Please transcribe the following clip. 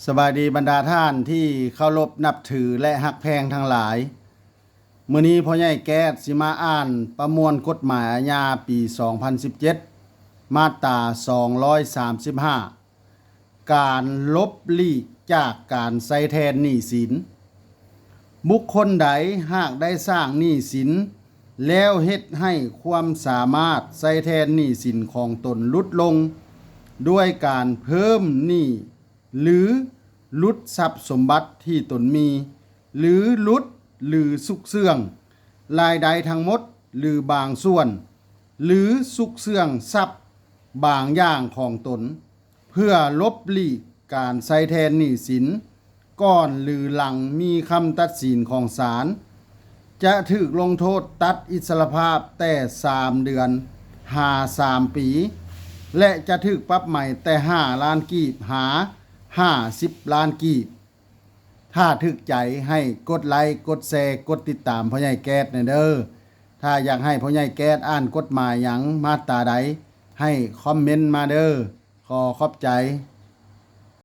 ສະບາຍດີບັນດາທ່ານທີ່ເຄົາລົບນັບຖື ແລະ ຮັກແພງທັງຫຼາຍ. ມື້ນີ້ພໍ່ໃຫຍ່ແກ້ດຊິມາອ່ານປະມວນກົດໝາຍອາຍາປີສອງພັນສິບເຈັດ ມາດຕາສອງຮ້ອຍສາມສິບຫ້າ ການຫຼົບຫຼີກຈາກການໃຊ້ແທນໜີ້ສິນ. ບຸກຄົນໃດຫາກໄດ້ສ້າງໜີ້ສິນ ແລ້ວເຮັດໃຫ້ຄວາມສາມາດໃຊ້ແທນໜີ້ສິນຂອງຕົນຫຼຸດລົງ ດ້ວຍການເພີ່ມໜີ້ ຫຼື ຫຼຸດຊັບສົມບັດທີ່ຕົນມີ ຫຼື ຫຼຸດ ຫຼື ຊຸກເຊື່ອງລາຍໄດ້ທັງໝົດ ຫຼື ບາງສ່ວນ ຫຼື ຊຸກເຊື່ອງຊັບບາງຢ່າງຂອງຕົນ ເພື່ອຫຼົບຫຼີກການໃຊ້ແທນໜີ້ສິນ ກ່ອນ ຫຼື ຫຼັງມີຄຳຕັດສິນຂອງສານ, ຈະຖືກລົງໂທດຕັດອິດສະລະພາບແຕ່ສາມເດືອນຫາສາມປີ ແລະ ຈະຖືກປັບໃໝແຕ່ຫ້າລ້ານກີບຫາຫ້າສິບລ້ານກີບ. ຖ້າຖືກໃຈໃຫ້ກົດໄລ, ກົດແຊ, ກົດຕິດຕາມພໍ່ໃຫຍ່ແກ້ດແດ່ເດີ້. ຖ້າຢາກໃຫ້ພໍ່ໃຫຍ່ແກ້ດອ່ານກົດໝາຍຫຍັງ ມາດຕາໃດ ໃຫ້ຄອມເມັນມາເດີ້. ຂໍຂອບໃຈ.